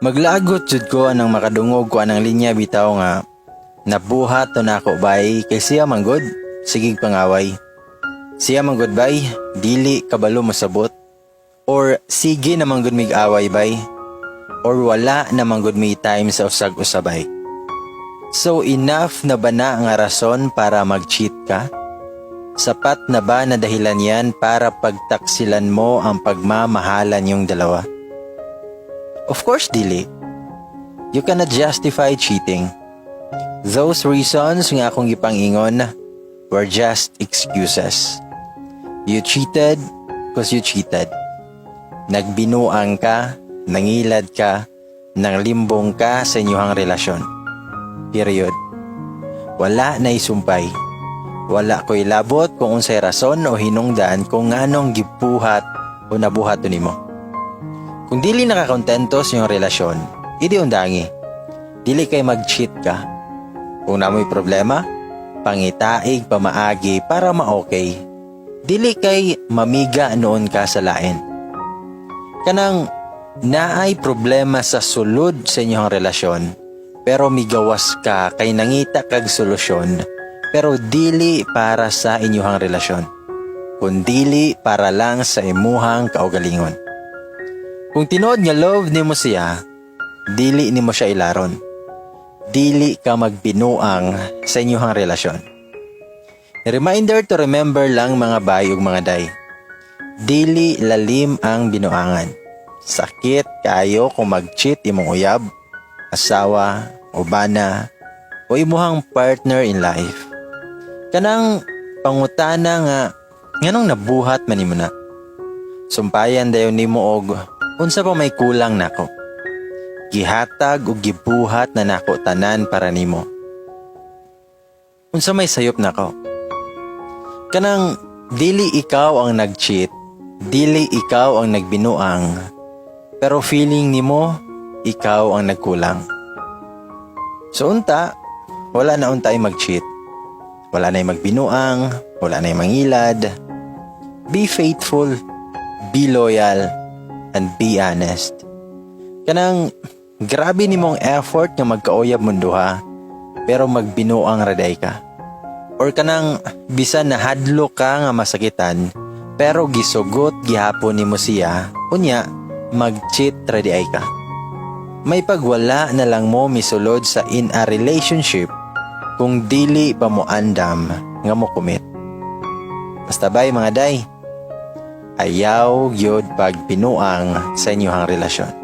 Maglagot jud ko anang makadungog ko anang linya bitaw nga nabuhat to nako, bay, kay siya manggod sigig pangaway. Siya manggod, bay, dili kabalo mosabot, or sige na manggod mig away, bay, or wala na manggod may time sa usag usabay. So enough na ba na nga rason para mag-cheat ka? Sapat na ba na dahilan yan para pagtaksilan mo ang pagmamahalan yung dalawa? Of course, dili. You cannot justify cheating. Those reasons nga akong gipang-ingon were just excuses. You cheated 'cause you cheated. Nagbinuang ka, nangilad ka, nanglimbong ka sa inyong relasyon. Period. Wala na isumpay. Wala ko'y labot kung unsay rason o hinungdan kung nganong gibuhat o nabuhat to nimo. Kung dili nakakontento sa inyong relasyon, idi undangi. Dili kay mag-cheat ka. Kung naa moy problema, pangitaig pamaagi para ma-okay. Dili kay mamiga nuon ka sa lain. Kanang naay problema sa sulod sa inyong relasyon, pero migawas ka kay nangita kag solusyon, pero dili para sa inyong relasyon, kundili para lang sa imuhang kaugalingon. Kung tinuod nga love nimo siya, dili nimo siya ilaron. Dili ka magbinuang sa inyong relasyon. Reminder to remember lang, mga bay ug mga day. Dili lalim ang binuangan. Sakit kayo kung mag-cheat imong uyab, asawa, o bana, o imuhang partner in life. Kanang pangutana nga, nganong nabuhat man nimo na? Sumpayan dayon nimo og unsa pa may kulang nako? Gihatag ug gibuhat na nako tanan para nimo. Unsa may sayop nako? Kanang dili ikaw ang nag-cheat, dili ikaw ang nagbinuang, pero feeling nimo ikaw ang nagkulang. So unta, wala na untay mag-cheat. Wala na magbinuang, wala na mangilad. Be faithful, be loyal, and be honest. Kanang grabe nimong effort nga magkauyab mong duha, pero magbinuang ra diay ka. Or kanang bisan nahadlok ka nga masakitan, pero gisugot gihapon nimo siya, unya mag-cheat ra diay ka. May pagwala na lang mo misulod sa in a relationship kung dili pa mo andam nga mo commit. Basta bay, mga day, ayaw gyud pagbinuang sa inyong relasyon.